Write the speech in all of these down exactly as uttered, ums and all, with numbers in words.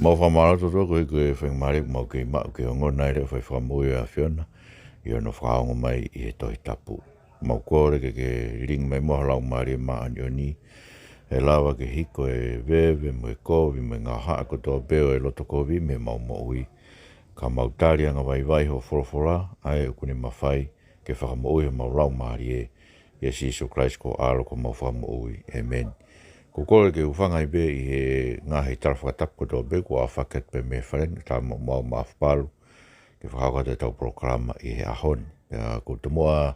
Mau fakamālō atu koeʻuhi ko e faingamālie ʻoku mau kei maʻu ke ongona ai e leʻo fai fakamoʻui ʻa e ʻAfiona ʻi hono fakaongo mai ʻi he Tohi Tapu. Mau kole ke ke lilingi mai muʻa ho Laumālie Māʻoniʻoni ʻe lava ke hiko e veve mo e kovi mo e ngaahi haʻa kotoa pē ʻo e loto kovi mei heʻemau moʻui. Ka mau tali angavaivai ho folofola, ʻa ē ʻoku ne mafai ke fakamoʻui homau laumālie, ʻia Sīsū Kalaisi ko ho ʻAlo ko homau Fakamoʻui. ʻĒmeni. ʻOku ou kole ke u hūfanga ai pē ʻi he ngaahi tala fakatapu kotoa pē kuo ʻoatu atu pē mei he fale ni, tā mau mau mafapalu ke fakahoko atu ʻetau polokalama ʻi he ʻaho ni. Pea ʻoku ou tomuʻa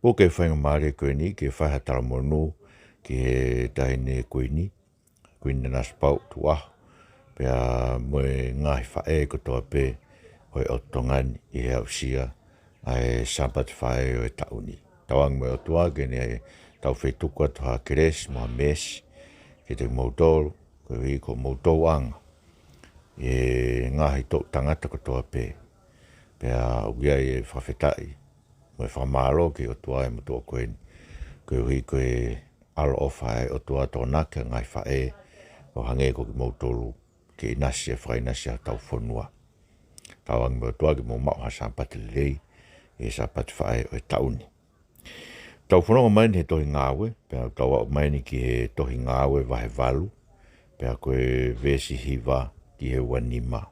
puke e faingamālie ko eni ke fai ha talamonū ki he Taʻahine Kuini, Kuini Nanasipauʻu Tuʻuʻaho, pea mo e ngaahi faʻē kotoa pē ʻo e ʻOtu Tonga ni ʻi he aʻusia ʻa e Sāpate Faʻē ʻo e taʻu ni. Tauange mo e ʻOtua ke ne tau fetuku atu ha kelesi mo ha meesi kiate kimoutolu, koeʻuhi ko hoʻomou tokanga ʻi he ngaahi toʻu tangata kotoa pē. Pea ʻoku ʻi ai e fakafetaʻi mo e fakamālō ki he ʻOtua ʻi he motuʻa ko eni, koeʻuhi ko e ʻaloʻofa ʻa e ʻOtua Tokonaki ʻa e ngaahi faʻē ʻo hangē ko kimoutolu ke ʻinasi e fakaʻinasi ʻa hotau fonua. Tauange mo e ʻOtua ke mou maʻu ha Sāpate lelei ʻi he Sāpate Faʻē ʻo e taʻu ni. Tau fononga mai eni he Tohi Ngāue, pea tau aʻu mai eni ki he Tohi Ngāue vahe valu, pea ko e veesi hiva ki he ua nima.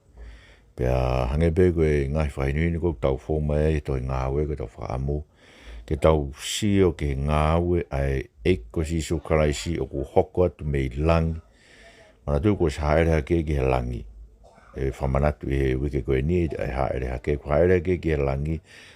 Pea hangē pē ko e ngaahi fakahinohino ʻoku tau fou mai ai he Tohi Ngāue, ko ʻetau fakaʻamu ke tau sio ki he ngāue ʻa e ʻEiki ko Sīsū Kalaisi ʻoku hoko atu mei langi. Manatuʻi kuo ʻosi hāʻele hake ki he langi. ʻE fakamanatu ʻi he uike ko eni ʻa e hāʻele hake, kuo hāʻele hake ki he langi,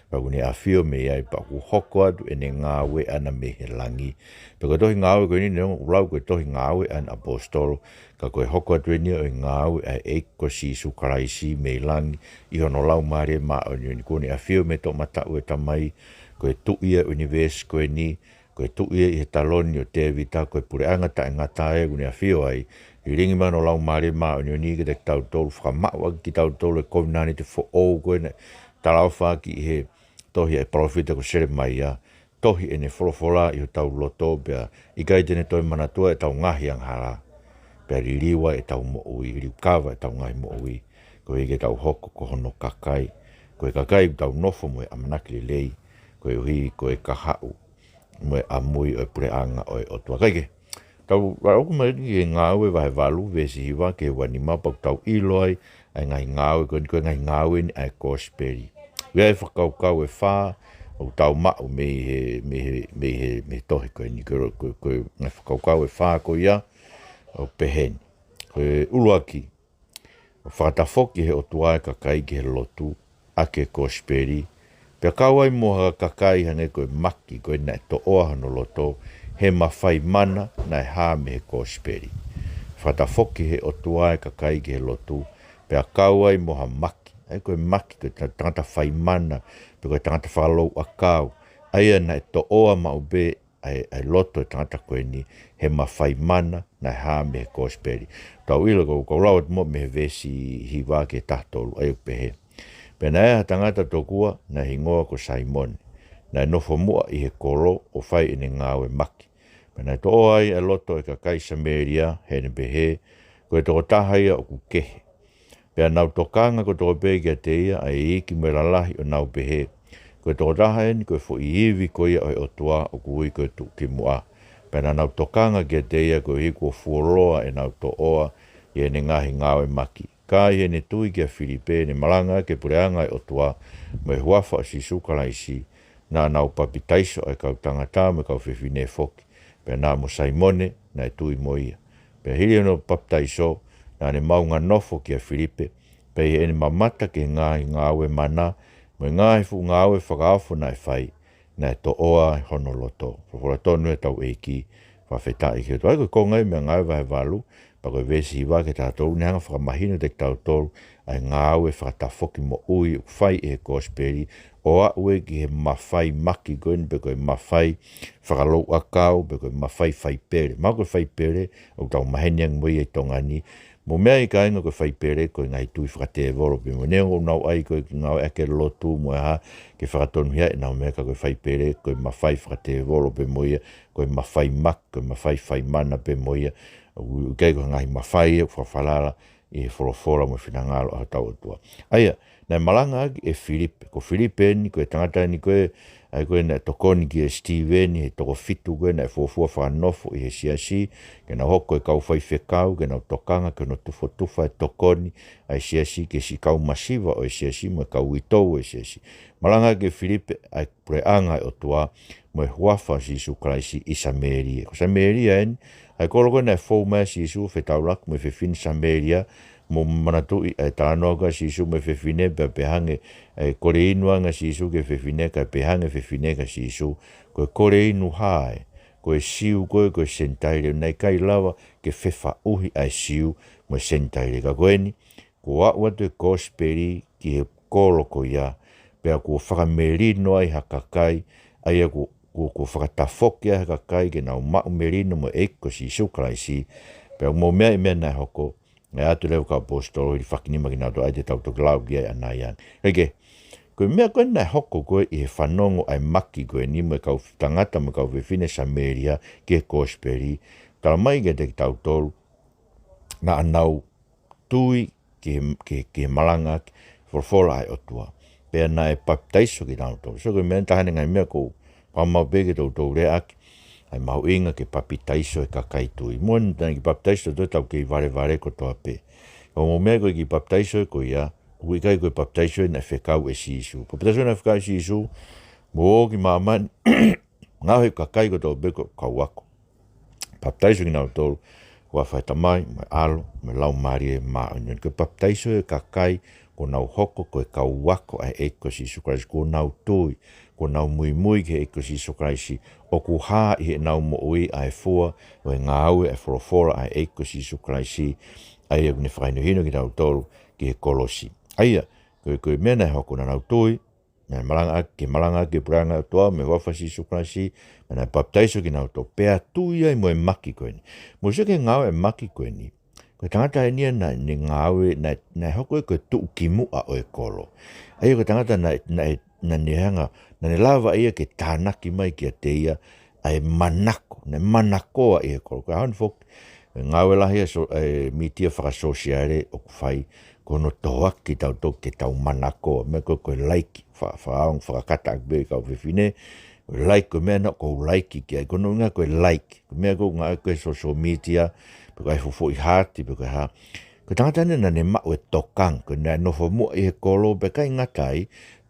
pea ʻoku ne ʻafio mei ai pea ʻoku hoko atu ʻene ngāue ʻaʻana mei he langi. Pea ko e Tohi Ngāue ko eni neongo ʻoku lau ko e Tohi Ngāue ʻa e ʻAposetolo, ka ko e hoko atu eni ʻo e ngāue ʻa e ʻEiki ko Sīsū Kalaisi mei langi ʻi hono Laumālie Māʻoniʻoni. Kuo ne ʻafio mei he toʻomataʻu ʻo e Tamai, ko e Tuʻi ʻo e ʻunivēsi ko eni, ko e Tuʻi ʻi he taloni ʻo Tēvita, ko e Puleʻanga Taʻengata ē ʻoku ne ʻafio ai. Lilingi mai hono Laumālie Māʻoniʻoni kiate kitautolu, fakamaʻu ʻaki kitautolu e kovinānite foʻou ko ē naʻe talaʻofa ʻaki ʻi he tohi ʻa e palōfita ko Selemaia, tohi ʻene folofola ʻi hotau loto pea ʻikai te ne toe manatua ʻetau ngaahi angahala. Pea liliu ai ʻetau moʻui, liliu kava ʻetau ngaahi moʻui, koeʻuhi ke tau hoko ko hono kakai, ko e kakai ʻoku tau nofo mo e ʻamanaki lelei, koeʻuhi ko e kahaʻu mo e ʻamui ʻo e Puleʻanga ʻo e ʻOtua. Kae kehe, tau lau mai ki he Ngāue vahe valu, veesi hiva ki he ua nima, pea ʻoku tau ʻilo ai ʻa e ngaahi ngāue ko eni, ko e ngaahi ngāue eni ʻa e Kosipeli. ʻOku ʻi ai e fakakaukau ʻe fā ʻoku tau maʻu mei he, mei he, mei he, mei he tohi ko eni, ko e, ko e, ko e ngaahi fakakaukau ʻe fā ko ia ʻoku pehē ni. Ko e ʻuluaki, ʻoku fakatafoki ʻe he ʻOtua e kakai ki he lotu ʻaki e Kosipeli, pea kau ai mo ha kakai hangē ko e maki ko ē naʻe toʻoa hono loto he mafai mana naʻe hā mei he Kosipeli. Fakatafoki ʻe he ʻOtua e kakai ki he lotu, pea kau ai mo ha maki, ʻa ia ko e maki ko e ta-, tangata fai mana, pe ko e tangata fakalouʻakau, ʻa ia naʻe toʻoa maʻu pē ʻa e, ʻa e loto e tangata ko eni he mafai mana naʻe hā mei he Kosipeli. Tau ʻilo ko, ko e lau atu mo mei he veesi hiva ki he taha tolu, ʻa ia ʻoku pehē: Pea naʻe ʻi ai ha tangata tokua naʻe hingoa ko Saimone, naʻe nofo muʻa ʻi he kolo ʻo fai ʻene ngāue maki. Pea naʻe toʻoa ai ʻa e loto ʻo e kakai Samēlia, heʻene pehē, Ko e tokotaha ia ʻoku kehe. Pea nau tokanga kotoa pē kiate ia ʻa e iiki mo e lalahi, ʻo nau pehē, Ko e tokotaha eni ko e foʻi ivi ko ia ʻo e ʻOtua ʻoku ui ko e Tuʻukimuʻa. Pea naʻa nau tokanga kiate ia koeʻuhi kuo fuoloa ʻenau toʻoa ʻi heʻene ngaahi ngāue maki. Ka ʻi heʻene tui kia Filipe, ʻene malanga ki he Puleʻanga ʻo e ʻOtua mo e huafa ʻo Sīsū Kalaisi, naʻa nau papitaiso ʻa e kau tangata mo e kau fefine foki, pea naʻa mo Saimone naʻe tui mo ia. Pea hili hono papitaiso, naʻa ne maʻu nofo kia Filipe, pea ʻi heʻene mamata ki he ngaahi ngāue mana mo e ngaahi fuʻu ngāue fakaofo naʻe fai, naʻe toʻoa hono loto. Folofola tonu ʻetau ʻEiki, fakafetaʻi ki he ʻOtua. Ko e konga ia mei he Ngāue vahe valu, pea ko e veesi hiva ki he taha tolu, ne hanga ʻo fakamahino kiate kitautolu ʻa e ngāue fakatafoki moʻui ʻoku fai ʻe he Kosipeli, ʻo aʻu ē ki he mafai maki ko eni, pe ko e mafai fakalouʻakau, pe ko e mafai faipele. Mahalo ko e faipele ʻoku tau maheni ange mo ia ʻi Tonga ni, mo e meʻa ia kāinga, ko e faipele ko e ngaahi tui fakatēvolo pē mo ia. Neongo ʻoku nau ʻai ko e ngāueʻaki e lotu mo e hā ke fakatonuhiaʻi ʻenau meʻa, ka ko e faipele ko e mafai fakatēvolo pē mo ia, ko e mafai maki, ko e mafai fai mana pē mo ia. ʻOku ʻikai ko e ngaahi mafai ia ʻoku fakafalala ʻi he folofola mo e finangalo ʻa hotau ʻOtua. ʻA ia, naʻe malangaʻaki ʻe Filipe. Ko Filipe eni, ko e tangata eni ko ē, ʻa ia ko ē naʻe tokoni kia Sitīveni, he toko fitu ko ē naʻe fuofua fakanofo ʻi he siasi, ke nau hoko ko e kau faifekau, ke nau tokanga ki hono tufotufa e tokoni ʻa e siasi, ki he siʻi kau masiva ʻo e siasi, mo e kau uitou ʻo e siasi. Malangaʻaki ʻe Filipe ʻa e puleʻanga ʻo e ʻOtua, mo e huafa ʻo Sīsū Kalaisi ʻi Samēlia. Ko Samēlia eni, ʻa e kolo ko ē naʻe fou mai ai ʻa Sīsū, fetaulaki mo e fefine Samēlia, mou manatuʻi ʻa e talanoa ko ē ʻa Sīsū mo e fefine, pea pehē ange, ʻa e kole inu ange ʻa Sīsū ki he fefine, kae pehē ange ʻe he fefine kia Sīsū, ko e kole inu hā ē, ko e Siu koe, ko e Senitaile, naʻe ʻikai lava ke fefaʻuhi ʻa e Siu mo e Senitaile. Ka ko eni, kuo aʻu atu e kosipeli ki he kolo ko ia, pea kuo fakamelino ai ha kakai, ʻa ia kuo, kuo, kuo fakatafoki ai ha kakai ke nau maʻu melino mo e ʻEiki ko Sīsū Kalaisi, pea mou meaʻi e meʻa naʻe hoko, naʻe ʻatu leva ʻe he kau ʻaposetolo hilifaki nima kinautolu, ʻa ia te tau toki lau ki ai ʻanai ange. Kae kehe, ko e meʻa ko ē naʻe hoko ko ē ʻi he fanongo ʻa e maki ko eni mo e kau tangata mo e kau fefine Samēlia ki he kosipeli, talamai kiate kitautolu, naʻa nau tui ki he, ki he, ki he malangaʻaki e folofola ʻa e ʻOtua. Pea naʻe papitaiso kinautolu. So ko e meʻa eni taha eni e ngaahi meʻa ʻoku ou fakamāu pē ke toutou lea ʻaki, ʻa e mahuʻinga ke papitaiso e kakai tui. Moʻoni naʻa ke papitaiso, tautolu ʻoku tau kei valevale kotoa pē. Ka ko e meʻa ko ē kiʻi papitaiso ko ia, ʻoku ʻikai ko e papitaiso naʻe fekau ʻe Sīsū. Papitaiso naʻe fekau ʻe Sīsū, mou ō ki māmani, ngaohi e kakai kotoa pē ko e kau ako. Papitaiso kinautolu ʻi he huafa ʻo e Tamai, mo e ʻAlo, mo e Laumālie Māʻoniʻoni. Ko e papitaiso e kakai kuo nau hoko ko e kau ako ʻa e ʻEiki ko Sīsū Kalaisi, kuo nau tui, kuo nau muimui ki he ʻEiki ko Sīsū Kalaisi, ʻoku hā ʻi heʻenau moʻui ʻa e fua ʻo e ngāue ʻa e folofola ʻa e ʻEiki ko Sīsū Kalaisi, ʻa ia ʻoku ne fakahinohino kitautolu ki he kolosi. ʻA ia, ko e, ko e meʻa naʻe hoko, naʻa nau tui, naʻe malangaʻaki, ke malangaʻaki e puleʻanga ʻo e ʻOtua, mo e huafa ʻo Sīsū Kalaisi, mo naʻe papitaiso kinautolu, pea tui ai mo e maki ko eni. Mou sio ki he ngāue ʻa e maki ko eni. Ko e tangata eni ia naʻa ne ngāue, naʻe, naʻe hoko ia ko e tuʻukimuʻa ʻo e kolo. ʻA ia ko e tangata naʻe, naʻe, naʻa ne hanga, naʻa ne lava ia ke tānaki mai kiate ia ʻa e manako, naʻe manakoa ʻi he kolo. Ko e ʻaho ni foki, ʻi he ngāue lahi ʻa e so-, ʻa e mītia fakasōsiale ʻoku fai, ko hono tohoaki kitautolu ke tau manakoa. Meʻa ko ē ko e like, fa-, fakaongo, fakakata ʻaki pē ʻe he kau fefine, like, ko e meʻa naʻa ʻoku ou like ki ai, ko hono ʻuhinga ko e like, ko e meʻa ko ē ʻoku ngāueʻaki ko ē he social media, pe ko e fuʻu foʻi heart, pe ko e hā. Ko e tangata eni naʻa ne maʻu e tokanga, ko ʻene nofo muʻa ʻi he kolo, pea ʻikai ngata ai,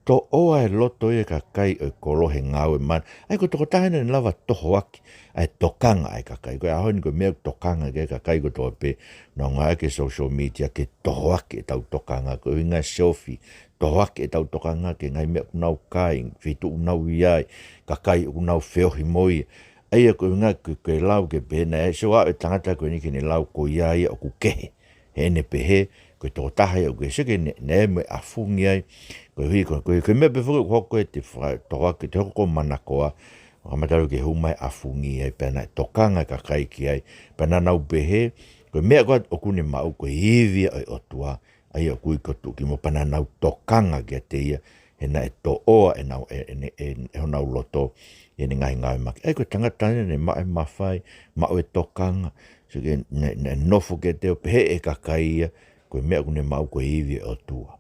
toʻoa e loto ia ʻo e kakai ʻo e kolo he ngāue mana. ʻA ia ko e tokotaha eni naʻa ne lava tohoaki ʻa e tokanga ʻa e kakai. Ko e ʻaho ni ko e meʻa ʻoku tokanga ki ai e kakai kotoa pē, naʻa nau ngāueʻaki e social media ke tohoaki ʻetau tokanga, ko e ʻuhinga e selfie, tohoaki ʻetau tokanga ki he ngaahi meʻa ʻoku nau kai, feituʻu ʻoku nau ʻi ai, kakai ʻoku nau feohi mo ia. ʻA ia ko e ʻuhinga ko e, ko e lau ke pehē naʻe sio ʻa e tangata ko eni ki heʻene lau ko ia ia ʻoku kehe. Heʻene pehē, ko e tokotaha ia ʻoku kehe, sio ki heʻene, naʻe mo e ʻafungi ai, koeʻuhi ko, ko, ko e meʻa pē foki ʻoku hoko ʻete fa-, tohoaki, ʻete hoko ko e manakoa, ʻo kamata leva ke hū mai e ʻafungi ai, pea naʻe tokanga e kakai ki ai, pea naʻa nau pehē, ko e meʻa ko ē ʻoku ne maʻu ko e ivi ia ʻo e ʻOtua, ʻa ia ʻoku ui ko e tuʻukimuʻa, pea naʻa nau tokanga kiate ia, he naʻe toʻoa ʻenau, ʻe, ʻe, ʻe, ʻe honau loto ʻi heʻene ngaahi ngāue maki. ʻA ia ko e tangata eni naʻe maʻu e mafai, maʻu e tokanga, sio ki he, naʻe, naʻe nofo kiate ia ʻo pehē ʻe he kakai ia, ko e meʻa ʻoku ne maʻu ko e ivi ʻo e ʻOtua.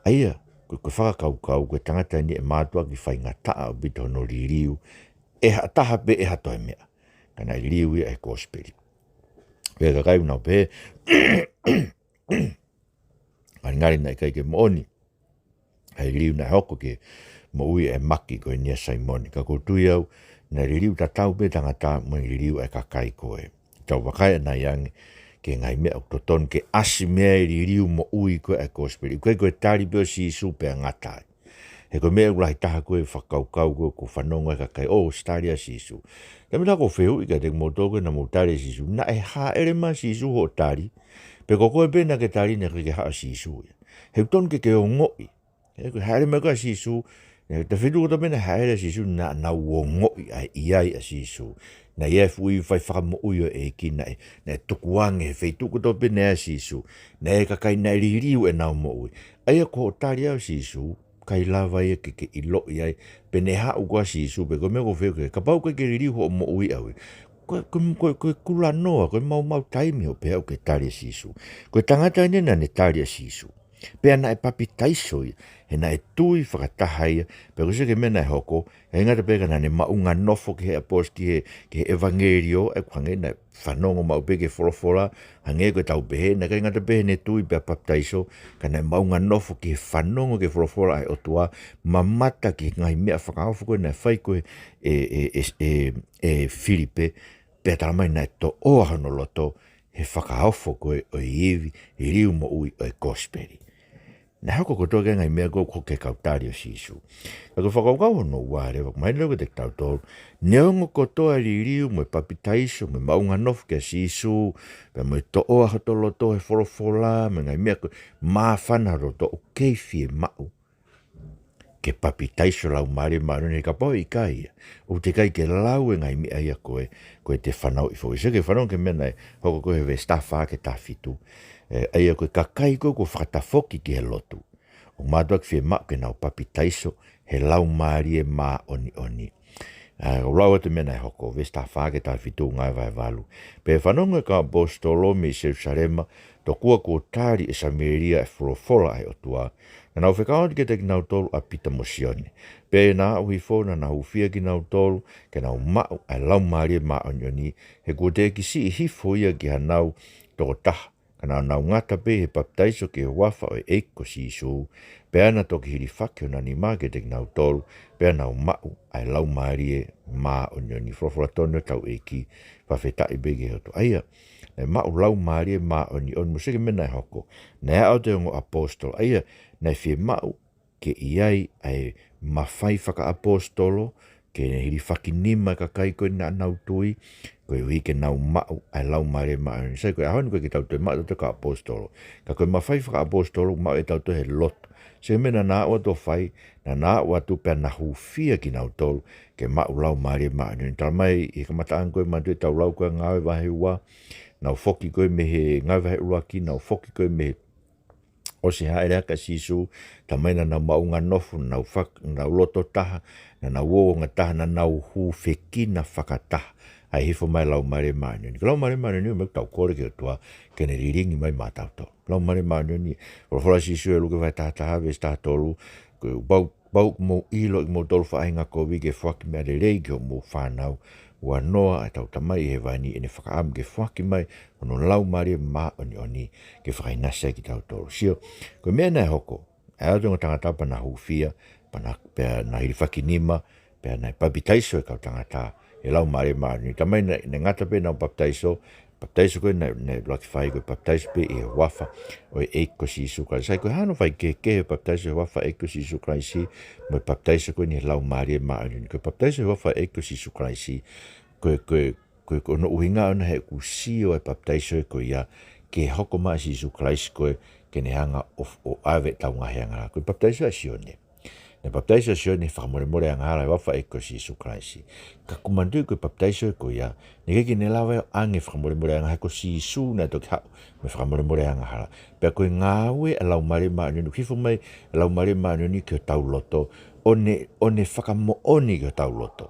ʻA ia, ko, ko e fakakaukau, ko e tangata eni ʻe mātuʻaki faingataʻa ʻaupito hono liliu ʻe ha taha pe ʻe ha toe meʻa. Ka naʻe liliu ia ʻe he kosipeli. Pea ko e kakai ʻoku nau pehē, ngalingali naʻe ʻikai ke moʻoni ʻa e liliu naʻe hoko ki he moʻui ʻa e maki ko eni ʻa Saimone. Ka ʻoku ou tui au, naʻe liliu tatau pē tangata mo e liliu ʻa e kakai ko ē. Tau vakai ʻanai ange ki he ngaahi meʻa ʻoku totonu ke ʻasi mei ai e liliu moʻui ko ē ʻa e kosipeli. ʻOku ʻikai ko e tali pē ʻo Sīsū pea ngata ai. He ko e meʻa ʻoku lahi taha ko ē fakakaukau ko ē ʻoku fanongo ai e kakai, ʻo, ʻosi tali ʻa Sīsū. Ka meʻa ʻoku ou fehuʻi kiate kimoutolu ko ē naʻa mou tali ʻa Sīsū, naʻe hāʻele mai ʻa Sīsū hoʻo tali, pe ko koe pē naʻa ke tali naʻe ʻikai ke haʻu ʻa Sīsū ia. He ʻoku totonu ke ke ongoʻi. He ko e hāʻele mai ko ē ʻa Sīsū, he tefitoʻi kotoa pē naʻe hāʻele ai ʻa Sīsū, naʻa nau ongoʻi ʻa e ʻi ai ʻa Sīsū. Naʻe ʻi ai e fuʻu ivi fai fakamoʻui ʻo e ʻEiki, naʻe, naʻe tukuange he feituʻu kotoa pē naʻe ʻi ai ʻa Sīsū. Naʻe ʻi ai e kakai naʻe liliu ʻenau moʻui. ʻA ia ko hoʻo tali ʻa Sīsū, ʻikai lava ia ke ke ʻiloʻi ai pe naʻe haʻu koā ʻa Sīsū, pe ko e meʻa ʻoku ou fehuʻi, kapau ʻoku ʻikai ke liliu hoʻo moʻui ʻaʻau ia, Ko e, ko e, ko e, ko e kulanoa, ko e maumau taimi hoʻo pehē ʻoku ke tali ʻa Sīsū. Ko e tangata eni naʻa ne tali ʻa Sīsū. Pea naʻe papitaiso ia, he naʻe tui fakataha ia, pea ʻoku ʻikai ke meʻa naʻe hoko, ʻikai ngata pē ka naʻa ne maʻunga nofo ki he ʻapost-, ki he, ki he ʻevangeliō, ʻoku hangē naʻe fanongo maʻu pē ki he folofola, hangē ko ʻetau pehē, naʻe ʻikai ngata pē heʻene tui pea papitaiso, ka naʻe maʻunga nofo ki he fanongo ki he folofola ʻa e ʻOtua, mamata ki he ngaahi meʻa fakaofo ko ē naʻe fai ko ē ʻe, ʻe, ʻe, ʻe, ʻe Filipe, pea tala mai naʻe toʻoa hono loto he fakaofo ko ē ʻo e ivi, liliu moʻui ʻo e kosipeli. Naʻe hoko kotoa ki ai e ngaahi meʻa ko ē ʻoku hoko ki he kau tali ʻo Sīsū. Ka ko e fakakaukau hono ua leva, ʻoku mahino leva kiate kitautolu, neongo kotoa e liliu mo e papitaiso, mo e maʻunga nofo kia Sīsū, pea mo e toʻoa hoto loto he folofola, mo e ngaahi meʻa ko ē, māfana hoto loto, ʻoku kei fiemaʻu ke papitaiso Laumālie Māʻoniʻoni, he kapau ʻe ʻikai ia, ʻoku teʻeki ai ke lau e ngaahi meʻa ia ko ē, ko ʻete fanauʻi foʻou. Sio ki he fanongo ki he meʻa naʻe hoko ko ē he veesi taha fā ki he taha fitu. ʻE, ʻa ia ko e kakai ko ē kuo fakatafoki ki he lotu, ʻoku mātuʻaki fiemaʻu ke nau papitaiso he Laumālie Māʻoniʻoni. ʻA, ʻoku lau atu e meʻa naʻe hoko, veesi taha fā ki he taha fitu, Ngāue vahe valu. Pea fanongo e kau ʻaposetolo mei Selusalema, tokua kuo tali ʻe Samēlia e folofola ʻa e ʻOtua, naʻa nau fekau atu kiate kinautolu ʻa Pita mo Sione. Pea ʻi heʻena aʻu hifo naʻa na hūfia kinautolu ke nau maʻu ʻa e Laumālie Māʻoniʻoni, he kuo teʻeki siʻi hifo ia ki hanau tokotaha, ka naʻa nau ngata pē he papitaiso ki he huafa ʻo e ʻEiki ko Sīsū. Pea na toki hilifaki hona nima kiate kinautolu, pea nau maʻu ʻa e Laumālie Māʻoniʻoni. Folofola tonu ʻetau ʻEiki, fakafetaʻi pē ki he ʻOtua. ʻA ia, naʻe maʻu Laumālie Māʻoniʻoni, mou sio ki he meʻa naʻe hoko. Naʻe aʻu atu e ongo ʻaposetolo. ʻA ia, naʻe fiemaʻu ke ʻi ai ʻa e mafai fakaʻaposetolo, ke ne hilifaki nima e kakai ko ē naʻa nau tui, koeʻuhi ke nau maʻu ʻa e Laumālie Māʻoniʻoni. Sai, ko e ʻaho ni ʻoku ʻikai ke tau toe maʻu ʻe tautolu e kau ʻaposetolo. Ka ko e mafai fakaʻaposetolo ʻoku maʻu ʻe tautolu he lotu. Sio ki he meʻa naʻa na aʻu atu ʻo fai, naʻa na aʻu atu pea na hūfia kinautolu ke maʻu Laumālie Māʻoniʻoni. Tala mai ʻi he kamataʻanga ko ē, manatuʻi ʻetau lau ko ē Ngāue vahe ua, nau foki ko ē mei he, Ngāue vahe ʻuluaki, nau foki ko ē mei he ʻosi hāʻele hake ʻa Sīsū, tala mai naʻa nau maʻunga nofo, nau fak-, nau loto taha, naʻa nau uouangataha, naʻa nau hūfekina fakataha. ʻA e hifo mai e Laumālie Māʻoniʻoni. Ko e Laumālie Māʻoniʻoni, meʻa ʻoku tau kole ki he ʻOtua ke ne lilingi mai maʻatautolu. Laumālie Māʻoniʻoni, folofola ʻa Sīsū ʻi Luke vahe taha taha, veesi taha tolu, ko e pau, pau ʻoku mou ʻilo ʻe kimoutolu faʻahinga kovi ke foaki meʻa lelei ki hoʻomou fānau, ʻoua noa ʻa ʻetau Tamai ʻi Hēvani ʻene fakaʻamu ke foaki mai hono Laumālie Māʻoniʻoni ke fakainasi ai kitautolu. Sio, ko e meʻa naʻe hoko, ʻa e ongo tangata pea na hūfia, pea na, pea na hilifaki nima, pea naʻe papitaiso e kau tangata he Laumālie Māʻoniʻoni. Tala mai naʻe, naʻe ngata pē ʻenau papitaiso, papitaiso ko ē naʻe, naʻe ʻuluaki fai ko e papitaiso pē ʻi he huafa ʻo e ʻEiki ko Sīsū Kalaisi. Sai, ko e hā hono faikehekehe e papitaiso he huafa ʻo e ʻEiki ko Sīsū Kalaisi mo e papitaiso ko eni he Laumālie Māʻoniʻoni? Ko e papitaiso he huafa ʻo e ʻEiki ko Sīsū Kalaisi, ko e, ko e, ko e, ko hono ʻuhinga ʻona he ʻoku sio e papitaiso ko ia ki he hoko mai ʻa Sīsū Kalaisi ko ē ke ne hanga ʻo, ʻo ʻave ʻetau ngaahi angahala. Ko e papitaiso ʻa Sione. Naʻe papitaiso ʻa Sione he fakamolemole angahala he huafa ʻo e ʻEiki ko Sīsū Kalaisi. Ka ʻoku manatuʻi ko e papitaiso ko ia, naʻe ʻikai ke ne lava ia ʻo ʻoange e fakamolemole angahala, he ko Sīsū naʻe toki haʻu mo e fakamolemole angahala. Pea ko e ngāue ʻa e Laumālie Māʻoniʻoni, hifo mai e Laumālie Māʻoniʻoni ki hotau loto, ʻo ne, ʻo ne fakamoʻoni ki hotau loto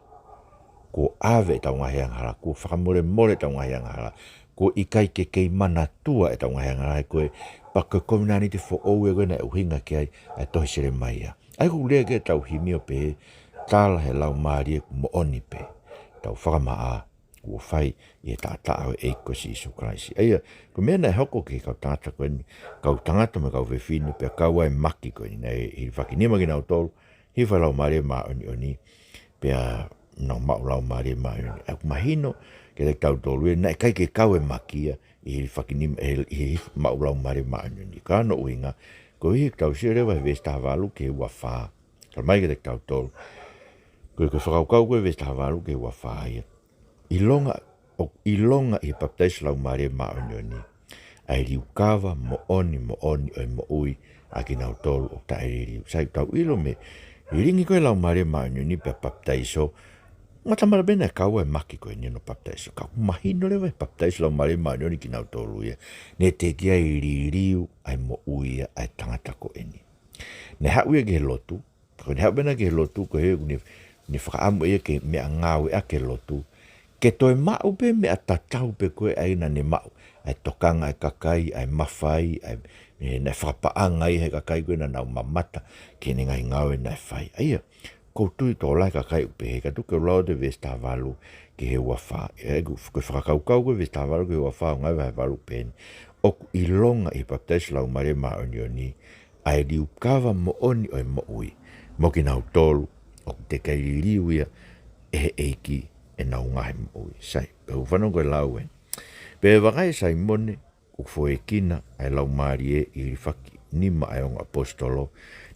kuo ʻave ʻetau ngaahi angahala, kuo fakamolemole ʻetau ngaahi angahala, kuo ʻikai ke kei manatua ʻetau ngaahi angahala, he ko e, pea ko e kovinānite foʻou ia ko ē naʻe ʻuhinga ki ai ʻa e tohi Selemaia. ʻA ia ʻoku lea ki ai ʻetau himi ʻo pehē, tala he Laumālie ʻoku moʻoni pē ʻetau fakamaʻa kuo fai ʻi he taʻataʻa ʻo e ʻEiki ko Sīsū Kalaisi. ʻA ia, ko e meʻa naʻe hoko ki he kau tangata ko eni, kau tangata mo e kau fefine, pea kau ai e maki ko eni, naʻe hilifaki nima kinautolu, hifo e Laumālie Māʻoniʻoni, pea nau maʻu Laumālie Māʻoniʻoni. ʻOku mahino kiate kitautolu ia, naʻe ʻikai ke kau e maki ia ʻi he hilifaki nima, ʻi he, ʻi he hif-, maʻu Laumālie Māʻoniʻoni. Ko hono ʻuhinga, koeʻuhi ʻoku tau sio leva he veesi taha valu ki he ua fā. Tala mai kiate kitautolu, ko e, ko e fakakaukau ko ē veesi taha valu ki he ua fā ia, ʻilonga, ʻoku ʻilonga ʻi he papitaiso Laumālie Māʻoniʻoni ʻa e liukava moʻoni, moʻoni ʻo e moʻui ʻa kinautolu ʻoku taʻeliliu. Sai, ʻoku tau ʻilo mei he lilingi ko ē e Laumālie Māʻoniʻoni pea papitaiso, ngata mala pē naʻe kau ai e maki ko eni hono papitaiso. Ka ʻoku mahino leva he papitaiso Laumālie Māʻoniʻoni kinautolu ia, naʻe teʻeki ai liliu ʻa e moʻui ia ʻa e tangata ko eni. Naʻe haʻu ia ki he lotu, ko ʻene haʻu pē naʻe ki he lotu, ko e hā ʻoku ne, ne fakaʻamu ia ke meʻangāueʻaki e lotu, Ke toe maʻu pē meʻa tatau pē ko ē ʻa ia naʻa ne maʻu. ʻA e tokanga ʻa e kakai, ʻa e mafai, ʻa e, ʻe, naʻe fakapaʻanga ia he kakai ko ē naʻa nau mamata ki heʻene ngaahi ngāue naʻe fai. ʻA ia, ʻoku ou tui tokolahi e kakai ʻoku pehē, ka tuku ke u lau atu e veesi taha valu ki he ua fā. ʻE, ʻoku, ko e fakakaukau ko ē veesi taha valu ki he ua fā ʻo e Ngāue vahe valu peheni. ʻOku ʻilonga ʻi he papitaiso Laumālie Māʻoniʻoni, ʻa e liukava moʻoni ʻo e moʻui. Mo kinautolu, ʻoku teʻeki ai liliu ia ʻe he ʻEiki ʻenau ngaahi moʻui. Sai, pea u fanongo ko e lau ē. Pea vakai Saimone, ʻoku foekina ʻa e Laumālie ʻi he hilifakinima ʻa e ongo ʻaposetolo.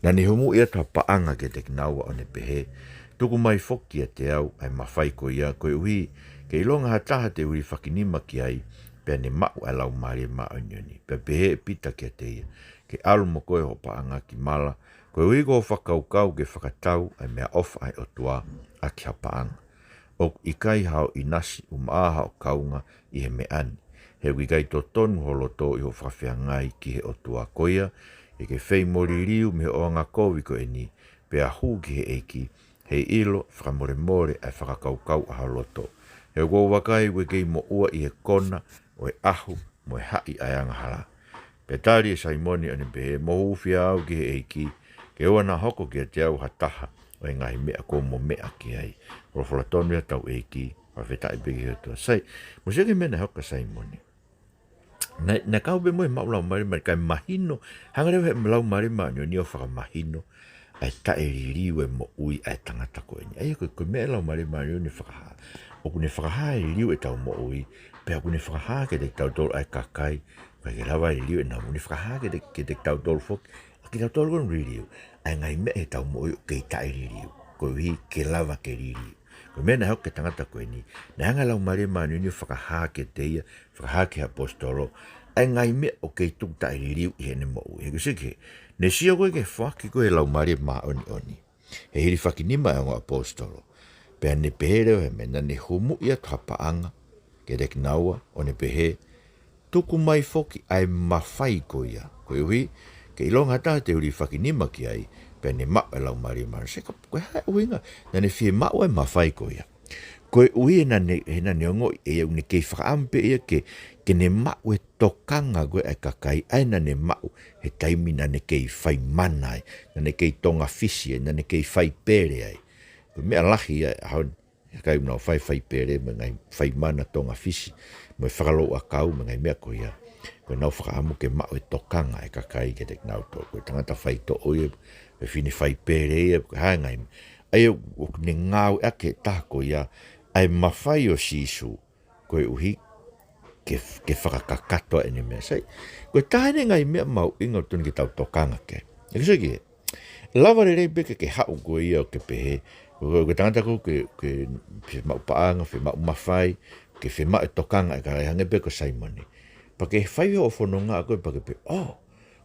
Naʻa ne humuʻi atu ha paʻanga kiate kinaua ʻo ne pehē, tuku mai foki kiate au ʻa e mafai ko ia, koeʻuhi ke ʻilonga ha taha te u hilifakinima ki ai, pea ne maʻu ʻa e Laumālie Māʻoniʻoni. Pea pehē ʻe Pita kiate ia, ke ʻalu mo koe hoʻo paʻanga ki mala, koeʻuhi ko hoʻo fakakaukau ke fakatau ʻa e meʻaʻofa ʻa e ʻOtua ʻaki ha paʻanga. ʻOku ʻikai haʻo ʻinasi, ʻumaʻā haʻo kaunga ʻi he meʻa ni. He ʻoku ʻikai totonu ho loto ʻi hoʻo fakafeangai ki he ʻOtua. Ko ia, ke ke fei mo liliu mei hoʻo angakovi ko eni, pea hū ki he ʻEiki, heiʻilo fakamolemole ʻa e fakakaukau ʻa ho loto. He ʻoku ou vakai ʻoku ke kei moʻua ʻi he kona ʻo e ʻahu mo e haʻi ʻa e angahala. Pea tali ʻe Saimone ʻo ne pehē, mou hūfia au ki he ʻEiki, ke ʻoua naʻa hoko kiate au ha taha ʻo e ngaahi meʻa kuo mou meʻa ki ai. Folofola tonu ia ʻa hotau ʻEiki, fakafetaʻi pē ki he ʻOtua. Sai, mou sio ki he meʻa naʻe hoko kia Saimone. Naʻe, naʻe kau pē mo e maʻu Laumālie Māʻoniʻoni, kae mahino, hanga leva ʻe he Laumālie Māʻoniʻoni ʻo fakamahino ʻa e taʻeliliu e moʻui ʻa e tangata ko eni. ʻA ia ko e, ko e meʻa ʻa e Laumālie Māʻoniʻoni ʻoku ne fakahā. ʻOku ne fakahā e liliu ʻetau moʻui, pea ʻoku ne fakahā kiate kitautolu ʻa e kakai, ʻoku ʻikai ke lava e liliu ʻenau moʻui, fakahā kiate, kiate kitautolu foki, ʻa kitautolu ko eni liliu. ʻA e ngaahi meʻa ʻi heʻetau moʻui ʻoku kei taʻeliliu, koeʻuhi ke lava ke liliu. Ko e meʻa naʻe hoko ki he tangata ko eni, naʻe hanga ʻe he Laumālie Māʻoniʻoni ʻo fakahā kiate ia, fakahā ki he ʻaposetolo, ʻa e ngaahi meʻa ʻoku kei tuku taʻeliliu ʻi heʻene moʻui. He ko e sio ki he, ne sio ko ē ki he foaki ko ē ʻa e Laumālie Māʻoniʻoni he hilifakinima ʻa e ongo ʻaposetolo. Pea ne pehē leva he meʻa, naʻa ne humuʻi atu ha paʻanga kiate kinaua ʻo ne pehē, tuku mai foki ʻa e mafai ko ia. Koeʻuhi, ke ʻilonga ha taha te u hilifakinima ki ai, pea ne maʻu ʻa e Laumālie Māʻoniʻoni. Sai, ka ko e hā e ʻuhinga naʻa ne fiemaʻu ʻa e mafai ko ia? Koeʻuhi he naʻa ne, he naʻa ne ongoʻi ʻe ia ʻoku ne kei fakaʻamu pē ia ke, ke ne maʻu e tokanga ko ē ʻa e kakai, ʻa ia naʻa ne maʻu he taimi naʻa ne kei fai mana ai, naʻa ne kei tonga fisi ai, naʻa ne kei fai pele ai. Ko e meʻa lahi ia he ʻaho ni, he kakai ʻoku nau fai, fai pele, mo e ngaahi fai mana tonga fisi, mo e fakalouʻakau, mo e ngaahi meʻa ko ia. Ko ʻenau fakaʻamu ke maʻu e tokanga ʻa e kakai kiate kinautolu. Ko e tangata faitoʻo ia, ko e fefine fai pele ia, ko e hā e ngaahi meʻa. ʻA ia ʻoku ne ngāueʻaki ʻe he taha ko ia ʻa e mafai ʻo Sīsū, koeʻuhi ke, ke fakakakato ʻene meʻa. Sai, ko e taha eni e ngaahi meʻa mahuʻinga ʻoku totonu ke tau tokanga ki ai. ʻE ke sio ki he, lava lelei pē ke ke haʻu koe ia ʻo ke pehē, ko e, ko e tangata ko ē ke, ke fiemaʻu paʻanga, fiemaʻu mafai, ke fiemaʻu e tokanga ʻa e kakai, hangē pē ko Saimone. Pea ke fai hoʻo fononga ko ē pea ke pehē, ʻō,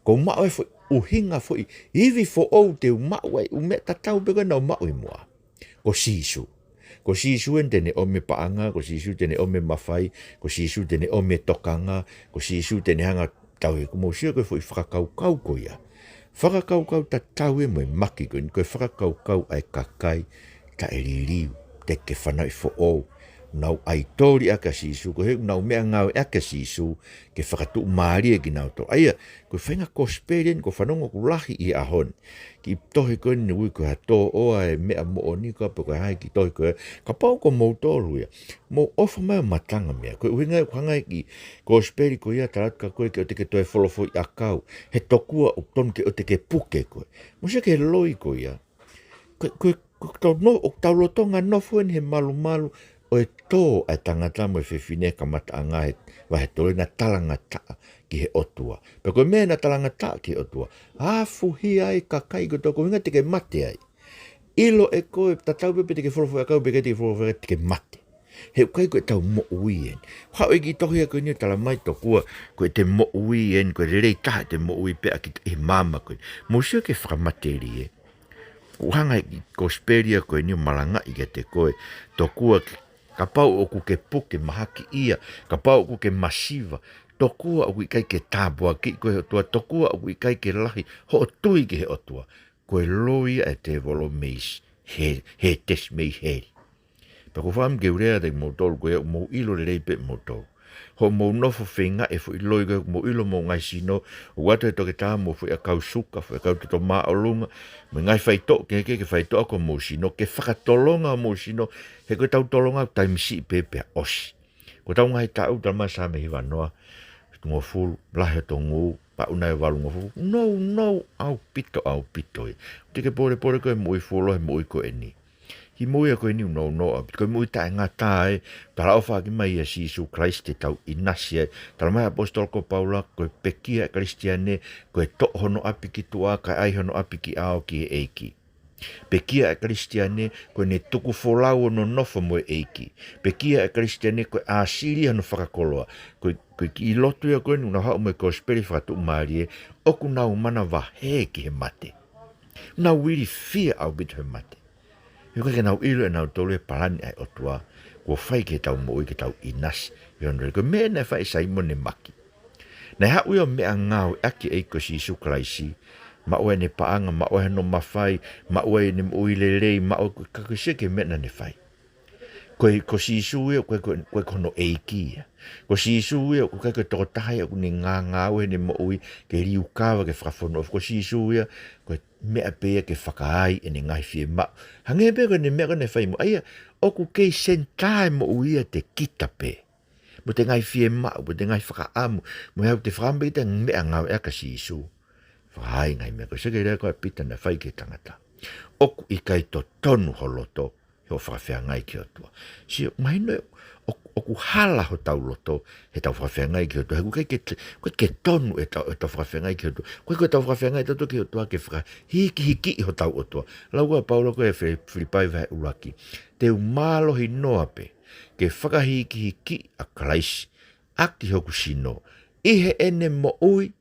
kuo u maʻu e foʻi ʻuhinga, foʻi ivi foʻou te u maʻu ai ʻū meʻa tatau pē ko ē naʻa ku maʻu ʻi muʻa. Ko Sīsū. Ko Sīsū eni te ne ʻomai e paʻanga, ko Sīsū te ne ʻomai e mafai, ko Sīsū te ne ʻomai e tokanga, ko Sīsū te ne hanga ʻo tauhi. Kuo mou sio ko e foʻi fakakaukau ko ia. Fakakaukau tatau ia mo e maki ko eni, ko e fakakaukau ʻa e kakai taʻeliliu, teʻeki ke fanauʻi foʻou. Nau ʻaitoli ʻaki ʻa Sīsū, koeʻuhi ʻoku nau meʻangāueʻaki ʻa Sīsū ke fakatuʻumālie kinautolu. ʻA ia, ko e faʻahinga kosipeli eni ʻoku ou fanongo ʻoku lahi ʻi he ʻaho ni. Kiʻi tohi ko eni ui ko e Tō ʻOa e Meʻa Moʻoni, kapau ko e hā e kiʻi tohi ko ē. Kapau ko moutolu ia, mou ʻofa mai ʻo matangamea. Ko e ʻuhinga ia ʻoku hanga ʻe he kiʻi kosipeli ko ia ʻo tala atu kia koe ke ʻoua te ke toe folofoʻi ʻakau, he tokua ʻoku totonu ke ʻoua te ke puke koe. Mou sio ki he loi ko ia. Ko, ko, ko tau no-, ʻoku tau lolotonga nofo eni he malumalu ʻo e tō ʻa e tangata mo e fefine he kamataʻanga he vahe tolu, naʻa talangataʻa ki he ʻOtua. Pea ko e meʻa naʻa talangataʻa ki he ʻOtua, afuhia ai e kakai kotoa, ko e ʻuhinga te ke mate ai. ʻIlo ʻe koe, tatau pē pe te ke folofoʻi ʻakau pe ʻikai te ke folofoʻi ʻakau, te ke mate. He ʻoku ʻikai ko ʻetau moʻui eni. Haʻu e kiʻi tohi ko eni ʻo tala mai tokua ko ʻete moʻui eni, ko e lelei taha ʻete moʻui pē ʻa kita ʻi he māmani ko eni. Mou sio ki he fakamatelie. ʻOku hanga ʻe he kiʻi kosipeli ko eni ʻo malangaʻi kiate koe, tokua ke, kapau ʻoku ke puke, mahakiʻia, kapau ʻoku ke masiva, tokua ʻoku ʻikai ke tāpuakiʻi koe ʻe he ʻOtua, tokua ʻoku ʻikai ke lahi hoʻo tui ki he ʻOtua. Ko e loi ia ʻa e tēvolo mei s-, he, he tesi mei heli. Pea ʻoku ou fakaʻamu ke u lea atu kiate kimoutolu, ko ia ʻoku mou ʻilo lelei pē ʻe moutolu. Hoʻomou nofo feingaʻi e foʻi loi ko ē, ʻoku mou ʻilo homou ngaahi sino, ʻoku ʻoatu he toketā mo e foʻi ʻakau suka, foʻi ʻakau toto māʻolunga, mo e ngaahi faitoʻo kehekehe ke faitoʻo ʻaki homou sino, ke fakatolonga homou sino, he ko ʻetau tolonga ʻoku taimi siʻi pē pea ʻosi. Ko ʻetau ngaahi taʻu, talamai ʻe Saame hiva noa, hongofulu, lahi hoto ngū, pea ʻoua naʻa valungofulu. Nounou ʻaupito, ʻaupito ia. Teʻeki ke pōlepole koe he moʻui fuoloa he moʻui ko eni. Kiʻi moʻui ia ko eni ʻoku nounou ʻaupito. Ko e moʻui taʻengata ē, talaʻofa ʻaki mai ʻa Sīsū Kalaisi te tau ʻinasi ai. Talamai ʻe he ʻaposetolo ko Paula, ko e pekia ʻa e Kalisitiane, ko e toʻo hono ʻapi ki tuʻa, kae ʻai hono ʻapi ki ʻao ki he ʻEiki. Pekia ʻa e Kalisitiane, ko ʻene tuku folau hono nofo mo e ʻEiki. Pekia ʻa e Kalisitiane, ko e ʻāsili hono fakakoloa. Ko e, ko e kiʻi lotu ia ko eni ʻoku nau haʻu mo e kosipeli fakatuʻumālie, ʻoku nau manavahē ki he mate. Nau ilifia ʻaupito he mate. He ʻoku ʻikai ke nau ʻilo ʻe nautolu e palani ʻa e ʻOtua, kuo fai ki heʻetau moʻui ke tau ʻinasi ʻi hono lelei. Ko e meʻa naʻe fai ʻe Saimone Maki. Naʻe haʻu ia ʻo meʻangāueʻaki e ʻEiki ko Sīsū Kalaisi, maʻu ai ʻene paʻanga, maʻu ai hono mafai, maʻu ai ʻene moʻui lelei, maʻu ai ko e kakai sio ki he meʻa naʻa ne fai. Ko e, ko Sīsū ia, ʻoku ʻikai ko, ʻoku ʻikai ko hono ʻEiki ia. Ko Sīsū ia, ʻoku ʻikai ko e tokotaha ia ʻoku ne ngāngāue heʻene moʻui ke liukava, ke fakafonu. Ko Sīsū ia, ko e meʻa pē ia ke fakaai ʻene ngaahi fiemaʻu. Hangē pē ko ʻene meʻa ko ē naʻe fai mo ia, ʻoku kei senitā e moʻui ia ʻiate kita pē. Mo ʻete ngaahi fiemaʻu, mo ʻete ngaahi fakaʻamu, mo e ʻoku te fakaʻamu pē ʻete meʻangāueʻaki ʻa Sīsū. Fakaai e ngaahi meʻa ko ē, sio ki he lea ko ē ʻa Pita naʻe fai ki he tangata. ʻOku ʻikai totonu ho loto, he hoʻo fakafeangai ki he ʻOtua. Sio, mahino ē, ʻoku, ʻoku hala hotau loto, heʻetau fakafeangai ki he ʻOtua. He ʻoku ʻikai ke, ʻoku ʻikai ke tonu ʻetau, ʻetau fakafeangai ki he ʻOtua. ʻOku ʻikai ko ʻetau fakafeangai ʻatautolu ki he ʻOtua ke fakahikihikiʻi hotau ʻOtua. Lau ko ē ʻa Paula ko ē he Fi-, Filipai vahe ʻuluaki. Te u mālohi noa pē ke fakahikihikiʻi ʻa Kalaisi ʻaki hoku sino, ʻi heʻene moʻui,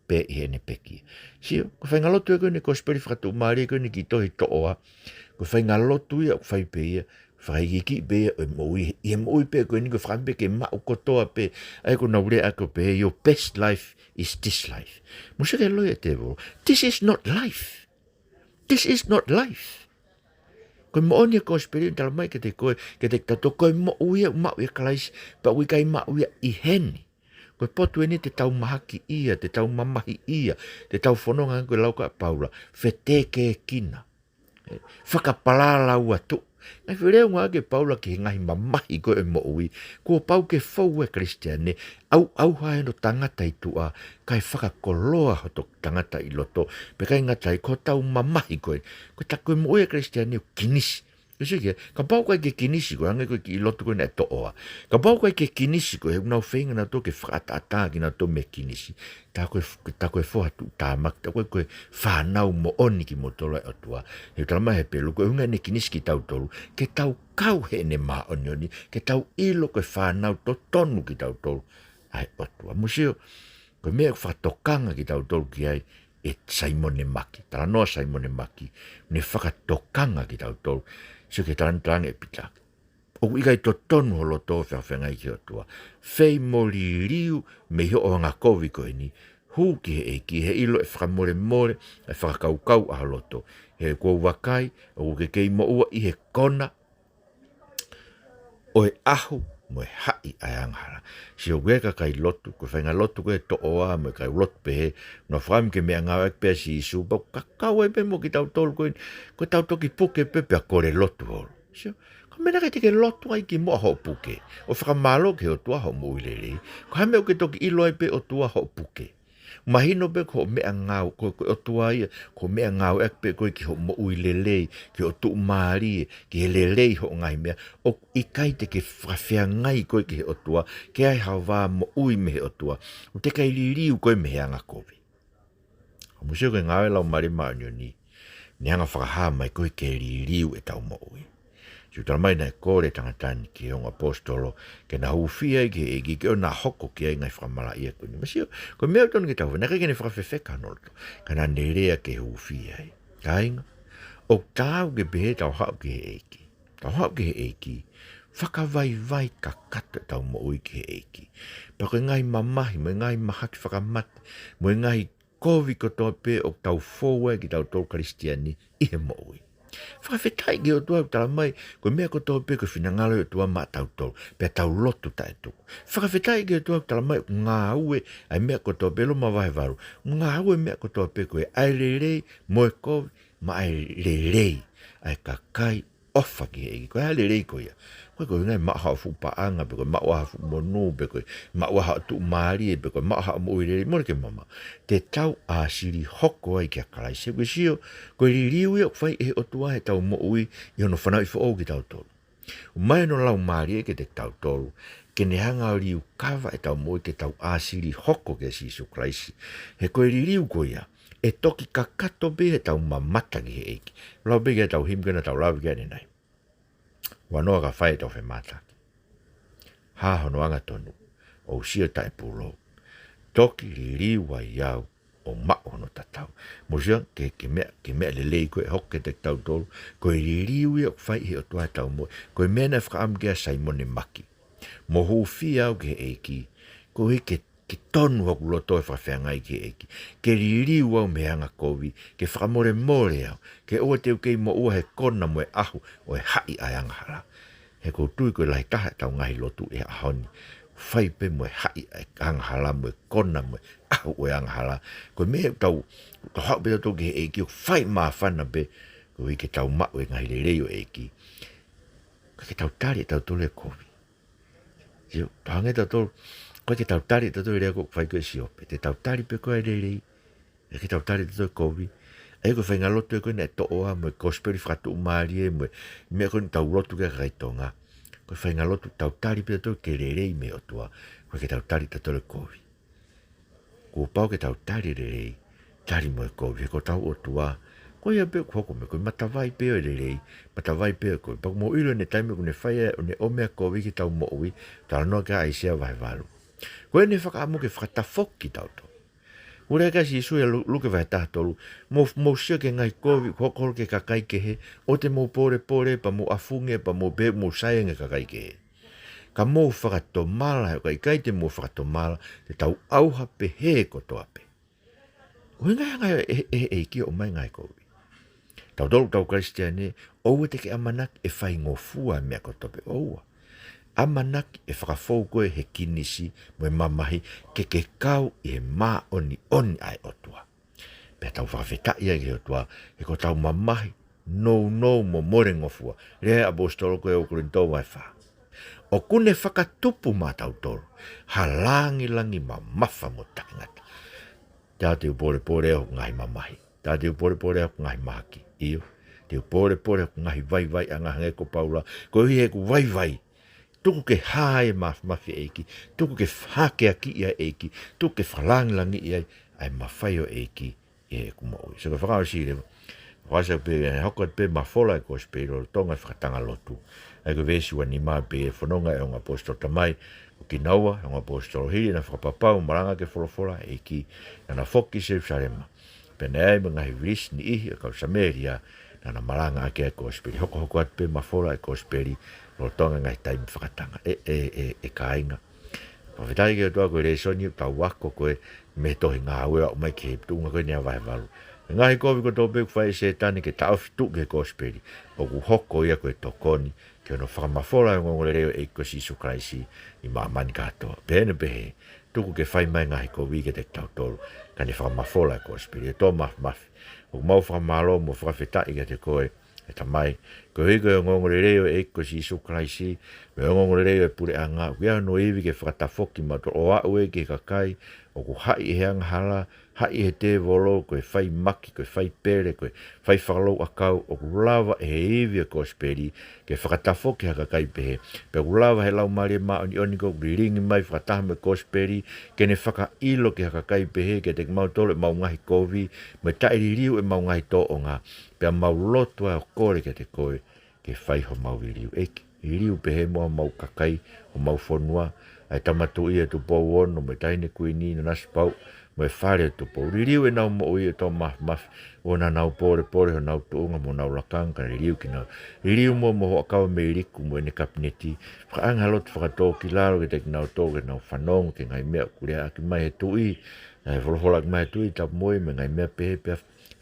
pe ʻi heʻene pekia. Sio, ko e faʻahinga lotu ia ko eni kosipeli fakatuʻumālie ko eni ki he tohi Toʻoa. Ko e faʻahinga lotu ia ʻoku fai pē ia, fakahikihikiʻi pē ia ʻo e moʻui, ʻi he moʻui pē ko eni ko e fakaʻamu pē ke maʻu kotoa pē, ʻa ia ko ʻenau lea ko ē pē, your best life is this life. Mou sio ki he loi ʻa e tēvolo. This is not life. This is not life. Ko e moʻoni ʻa e kosipeli ʻoku talamai kiate koe, kiate kitautolu ko e moʻui ia ʻoku maʻu ʻia Kalaisi, pea ʻoku ʻikai maʻu ia ʻi heni. Ko e potu eni te tau mahaki ia, te tau mamahi ia, te tau fononga, ko e lau ko ē ʻa Paula, fetekekina. Fakapalālau atu. Ngaahi feleunga ʻa Paula ki he ngaahi mamahi ko ē ʻo e moʻui. Kuo pau ke fou e Kalisitiane, ʻauʻauha hono tangata ʻi tuʻa, kae fakakoloa hoto tangata ʻi loto, pea ʻikai ngata ai ko hotau mamahi ko ē. Ko e ta-, ko e moʻui ʻa e Kalisitiane ʻoku kinisi. Ko e sio ki ai, kapau ʻoku ʻikai ke kinisi koe, hangē ko e kiʻi lotu ko ē naʻe Toʻoa. Kapau ʻoku ʻikai ke kinisi koe, he ʻoku nau feinga nautolu ke fakaʻataʻatā kinautolu mei he kinisi. Tā ko e f-, tā ko e foha tuʻutāmaki, tā ko e, ko e fānau moʻoni kimoutolu ʻa e ʻOtua. He ʻoku talamai ʻe Hepelū, ko e ʻuhinga ʻene kinisi kitautolu, ke tau kau heʻene māʻoniʻoni, ke tau ʻilo ko e fānau totonu kitautolu ʻa e ʻOtua. Mou sio, ko e meʻa ʻoku fakatokanga kitautolu ki ai ʻe Saimone Maki. Talanoa Saimone Maki, ne fakatokanga kitautolu. Sio ki he talanoa talaange ʻe Pita. ʻOku ʻikai totonu ho loto ʻo fakafeangai ki he ʻOtua. Fei mo liliu mei hoʻo angakovi ko eni. Hū ki he ʻEiki, he ʻilo ʻe fakamolemole ʻa e fakakaukau ʻa ho loto. He ʻoku ou vakai, ʻoku ke kei moʻua ʻi he kona ʻo e ʻahu mo e haʻi ʻa e angahala. Sio, ko e kakai lotu, ko e faʻahinga lotu ko ē Toʻoa mo e kakai lotu pehē, nau fakaʻamu ke meʻangāueʻaki pē ʻa Sīsū, pea ʻoku kakau ai pē mo kitautolu ko ē, ko ʻetau toki puke pē pea kole lotu holo. Sio, ko e meʻa naʻe ʻikai te ke lotu ai kimuʻa hoʻo puke. ʻO fakamālō ki he ʻOtua hoʻo moʻui lelei. Ko e hā e meʻa ʻoku ke toki ʻilo ai pē ʻOtua hoʻo puke. Mahino pē ko hoʻo meʻangāue, ko, ko e ʻOtua ia, ko hoʻo meʻangāueʻaki pē koe ki hoʻo moʻui lelei, ki hoʻo tuʻumālie, ki he lelei hoʻo ngaahi meʻa. ʻOku ʻikai te ke fakafeangai koe ki he ʻOtua, ke ʻi ai haʻo vā moʻui mei he ʻOtua. ʻOku te kei liliu koe mei he angakovi. Mou sio ki he Ngāue ʻa e Laumālie Māʻoniʻoni, ne hanga ʻo fakahā mai ko e kei liliu ʻetau moʻui. Sio, talamai naʻe kole e tangata ni ki he ongo ʻaposetolo, ke na hūfia ai ki he ʻEiki, ke ʻoua naʻa hoko ki ai e ngaahi fakamalaʻia ko eni. Mou sio, ko e meʻa ʻoku totonu ke tau fai, naʻe ʻikai ke ne fakafefeka hono loto, ka naʻa ne lea ke hūfia ai. Kāinga, ʻoku taau ke pehē tau haʻu ki he ʻEiki. Tau haʻu ki he ʻEiki. Fakavaivai kakato ʻetau moʻui ki he ʻEiki. Pea ko e ngaahi mamahi, mo e ngaahi mahaki fakamate, mo e ngaahi kovi kotoa pē ʻoku tau fou ai kitautolu Kalisitiane ʻi he moʻui. Fakafetaʻi ki he ʻOtua ʻoku tala mai, ko e meʻa kotoa pē ko e finangalo ʻo e ʻOtua maʻatautolu, pea tau lotu taʻetuku. Fakafetaʻi ki he ʻOtua ʻoku tala mai ʻoku ngāue ʻa e meʻa kotoa pē, Loma vahe valu, ngāue meʻa kotoa pē ko e ʻa e lelei mo e kovi, maʻa e lelei ʻa e kakai ʻofa ki he ʻEiki. Ko e ʻa e lelei ko ia. Ko e ko e ngaahi maʻu haʻo fuʻu paʻanga, pe ko e maʻu haʻo fuʻu monū, pe ko e maʻu haʻo tuʻumālie, pe ko e maʻu haʻo moʻui lelei, mole ke mamaʻo. Te tau ʻāsili hoko ai kia Kalaisi. He ʻoku ke sio, ko e liliu ia ʻoku fai ʻe he ʻOtua heʻetau moʻui ʻi hono fanauʻi foʻou kitautolu. ʻOmai hono Laumālie kiate kitautolu, ke ne hanga ʻo liukava ʻetau moʻui ke tau ʻāsili hoko kia Sīsū Kalaisi. He ko e liliu ko ia, ʻe toki kakato pē heʻetau mamata ki he ʻEiki. Lau pē ki heʻetau himi ko ē naʻa tau lave ki ai ʻanenai. Ua noa ka fai ʻetau femātaaki, hā hono angatonu, ʻo sio taʻepūlou. Toki liliu ai au ʻo maʻu hono tatau. Mou sio ki he, ki he meʻa, ki he meʻa lelei ko ē ʻe hoko kiate kitautolu, ko e liliu ia ʻoku fai ʻe he ʻOtua heʻetau moʻui. Ko e meʻa naʻe fakaʻamu ki ai ʻa Saimone Maki. Mo hūfia au ki he ʻEiki, koeʻuhi ke, ke tonu hoku loto ʻi he fakafeangai ki he ʻEiki. Ke liliu au mei he angakovi, ke fakamolemole au, ke ʻoua te u kei moʻua he kona mo e ʻahu ʻo e haʻi ʻa e angahala. He ʻoku ou tui ko e lahi taha ʻetau ngaahi lotu he ʻaho ni, fai pē mo e haʻi ʻa e angahala mo e kona mo e ʻahu ʻo e angahala. Ko e meʻa ʻoku tau, tau haʻu pē tautolu ki he ʻEiki ʻo fai māfana pē, koeʻuhi ke tau maʻu e ngaahi lelei ʻo e ʻEiki. Ka ke tau tali ʻe tautolu e kovi. Sio, tau hangē tautolu, ko e ke tau tali ʻe tautolu e lea ko ē ʻoku fai ko ē ʻe Siope. Te tau tali pē ko ē e lelei, ʻe ke tau tali ʻe tautolu e kovi. ʻA ia ko e faʻahinga lotu ē ko ē naʻe toʻo ʻa e mo e kosipeli fakatuʻumālie mo e meʻa ko ē naʻa tau lotu ki ai kakai Tonga. Ko e faʻahinga lotu tau tali pē tautolu ki he lelei mei he ʻOtua. Ko e ke tau tali ʻe tautolu e kovi. Kuo pau ke tau tali e lelei, tali mo e kovi, he ko hotau ʻOtua, ko ia pē ʻoku hoko mei he kovi, matavai pē ʻo e lelei, matavai pē ʻo e kovi. Pea ʻoku mou ʻilo ʻene taimi ʻoku ne fai ai ʻo ne ʻomai e kovi ki heʻetau moʻui, talanoa ki ai ʻa ʻAisea vahe valu. Ko ʻene fakaʻamu ke fakatafoki kitautolu. Ua lea ʻa Sīsū ʻi Lu-, Luke vahe taha tolu, mou, mou sio ki he ngaahi kovi ʻoku hoko holo ki he kakai kehe, ʻoua te mou pōlepole, pea mou ʻafungi, pea mou pehē ʻoku mou sai ange ki he kakai kehe. Ka mou fakatomala, he ʻoku ʻikai te mou fakatomala, te tau ʻauha pehē kotoa pē. ʻUhinga ia ʻa e, e, e, ʻEiki ʻo ʻomai e ngaahi kovi. Tautolu ʻoku tau Kalisitiane, ʻoua te ke ʻamanaki ʻe faingofua e meʻa kotoa pē, ʻoua. ʻAmanaki ʻe fakafou koe he kinisi mo e mamahi ke ke kau ʻi he māʻoniʻoni ʻa e ʻOtua. Pea tau fakafetaʻi ai ki he ʻOtua, he ko hotau mamahi nounou mo molengofua. Lea ʻa e ʻaposetolo ko ē ʻi he ʻUluaki Kolinitō vahe fā. ʻOku ne fakatupu maʻatautolu ha langilangi mamafa mo taʻengata. Taʻe te u pōlepole ʻi hoku ngaahi mamahi. Taʻe te u pōlepole ʻi hoku ngaahi mahaki. ʻIo, te u pōlepole ʻi hoku ngaahi vaivaiʻanga hangē ko Paula. Koeʻuhi he ʻoku vaivai. Tuku ke hā e māfimafi ʻa e ʻEiki. Tuku ke hākeakiʻi ʻa e ʻEiki. Tuku ke fakalangilangiʻi ai ʻa e mafai ʻo e ʻEiki ʻi heʻeku moʻui. So ko e fakaʻosi leva. Fakaʻosi pē, ʻe hoko atu pē mafola e kosipeli lolotonga e fakatanga lotu. ʻA ia ko e veesi ua nima pē, ʻe fononga e ongo ʻaposetolo tamai, ko kinaua, ongo ʻaposetolo hili ʻena fakapapau, malanga ki he folofola ʻa e ʻEiki, naʻa na foki ki Selusalema. Pea naʻe ʻi ai mo e ngaahi vilisi niʻihi ʻo e kau Samēlia, naʻa na malangaʻaki ʻa e kosipeli. Hokohoko atu pē mafola e kosipeli, lolotonga e ngaahi taimi fakatanga. ʻE, ʻe, ʻe, ʻe kāinga. Fakafetaʻi ki he ʻOtua ko e lēsoni ʻoku tau ako ko ē mei he tohi Ngāue ʻo aʻu mai ki he tuʻunga ko eni ʻa e vahe valu. Ko e ngaahi kovi kotoa pē ʻoku fai ʻe Sētane ke taʻofi tuʻu ki he kosipeli, ʻoku hoko ia ko e tokoni ki hono fakamafola e ongoongolelei ʻo e ʻEiki ko Sīsū Kalaisi ʻi māmani kātoa. Pea ʻi heʻene pehē, tuku ke fai mai e ngaahi kovi kiate kitautolu, ka ne fakamafola e kosipeli. ʻE ʻOtua Māfimafi, ʻoku mau fakamālō mo fakafetaʻi kiate koe, ʻe Tamai, koeʻuhi ko e ongoongolelei ʻo e ʻEiki ko Sīsū Kalaisi, mo e ongoongolelei ʻo e puleʻanga, ʻoku ʻi ai hono ivi ke fakatafoki mautolu ʻo aʻu ai ki he kakai ʻoku haʻi ʻe he angahala, haʻi ʻe he tēvolo, ko e fai maki, ko e fai pele, ko e fai fakalouʻakau, ʻoku lava ʻe he ivi ʻo e kosipeli ke fakatafoki ha kakai pehē. Pea ʻoku lava ʻe he Laumālie Māʻoniʻoni ko ē ʻoku lilingi mai fakataha mo e kosipeli, ke ne fakaʻilo ki ha kakai pehē kiate kimautolu ʻemau ngaahi kovi, mo e taʻeliliu ʻemau ngaahi tōʻonga. Pea mau lotu ai ʻo kole kiate koe, ke fai homau liliu. ʻEiki, liliu pehē mo homau kakai, homau fonua, ʻa e Tama Tuʻi ʻa Tupou Ono, mo e Taʻahine Kuini Nanasipauʻu, mo e Fale ʻo Tupou. Liliu ʻenau moʻui ʻe ʻOtua Māfimafi, ʻoua naʻa nau pōlepole honau tuʻunga mo honau lakanga, ka liliu kinautolu. Liliu mo Mohuʻakava Meiliku mo ʻene kapineti, fakaʻange ha lotu fakatōkilalo kiate kinautolu, ke nau fanongo ki he ngaahi meʻa ʻoku leaʻaki mai ʻe he Tuʻi, Ngaahi folofola ʻoku mai ʻa e Tuʻi Tapu Moʻui mo e ngaahi meʻa pehē pea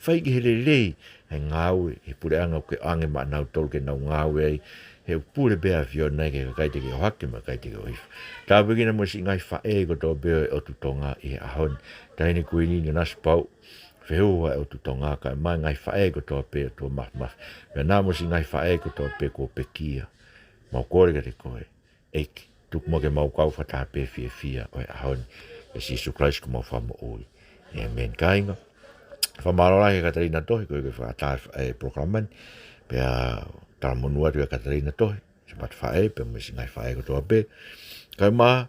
fai ki he lelei ʻa e ngāue ʻa e puleʻanga ʻoku ke ʻoange maʻanautolu ke nau ngāue ai, he ʻoku pule pē ʻa e ʻAfiona ia ki he kakai te ke ʻohake mo e kakai te ke ʻohifo. Tāpuekina mo siʻi ngaahi faʻē kotoa pē ʻo e ʻotu Tonga ʻi he ʻaho ni. Taʻahine Kuini Nanasipauʻu, fehuhu ʻa e ʻotu Tonga, kae ʻumaʻā e ngaahi faʻē kotoa pē, ʻOtua Māfimafi. Pea naʻa mo siʻi ngaahi faʻē kotoa pē kuo pekia. Mau kole kiate koe, ʻEiki, tuku muʻa ke mau kau fakataha pē he fiefia ʻo e ʻaho ni. ʻIa Sīsū Kalaisi ko homau Fakamoʻui. ʻĒmeni. Kāinga, fakamālō lahi kia Katalina Tohi, ko ia ʻoku fakaʻatā e polokalama ni. Pea talamonū atu kia Katalina Tohi, Samata Faʻē, pea mo siʻi ngaahi faʻē kotoa pē. Kae ʻumaʻā,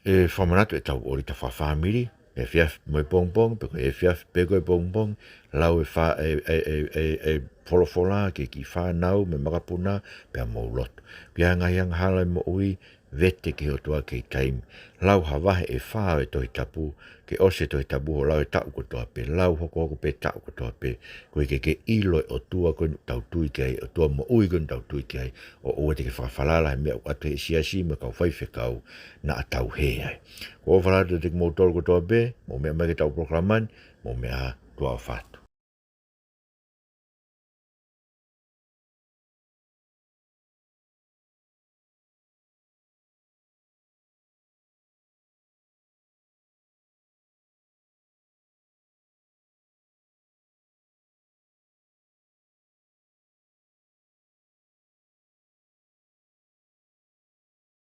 ʻe fakamanatu ʻetau ʻōlita fakafāmili, efiafi mo e pongipongi, pe ko e efiafi pe ko e pongipongi, lau e fa-, e, e, e, e, e folofola ki he kiʻi fānau mo e makapuna, pea mou lotu. Pea ngaahi angahala ʻo e moʻui, vete ki he ʻOtua ʻi he taimi. Lau ha vahe ʻe fā ʻo e Tohi Tapu, ke ʻosi e Tohi Tapu hoʻo lau he taʻu kotoa pē, lau hokohoko pē taʻu kotoa pē, koeʻuhi ke ke ʻilo e ʻOtua ko eni ʻoku tau tui ki ai, ʻOtua moʻui ko eni ʻoku tau tui ki ai, ʻo ʻoua te ke fakafalala he meʻa ʻoku ʻatu he siasi mo e kau faifekau naʻa tau hē ai. Ko e ʻofa lahi atu kiate kimoutolu kotoa pē, mou meʻa mai ki heʻetau polokalama ni, mou meʻa ā, tuʻa ʻofa atu.